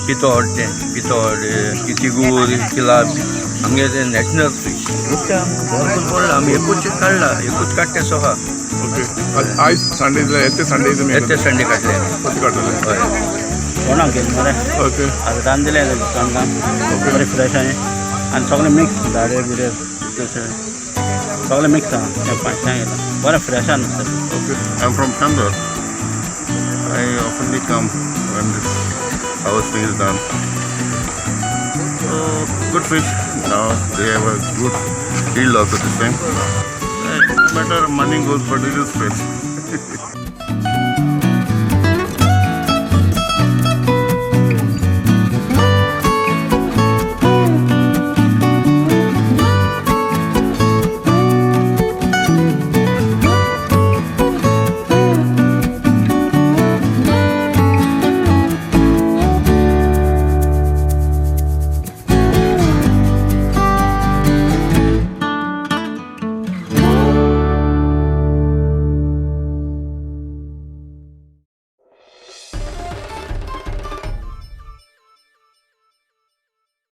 पितोड तें पितोड, तिगूर, किलाप, आमगे तें नॅशनल फीश. नुस्तें आमकां भरपूर पडला. आमी एकूच काडला, एकूच काडटे सो आहा. ओके, आयज संडे, येते संडे तुमी? येते संडे काडले. कशें काडटले? हय. कोणाक गेली मरे. आतां रांदिलें कणकां बरें फ्रेश आनी आनी सगळें मिक्स, दाडे बिडे तशें सगळें मिक्स आहा. तें 500 येता, बरें फ्रेश आहा नुस्तें. Okay. I'm from Chandor. I oftenly come when this harvesting is done. So good fish. Now they have a good yield also this time. No matter money goes, but it is fresh.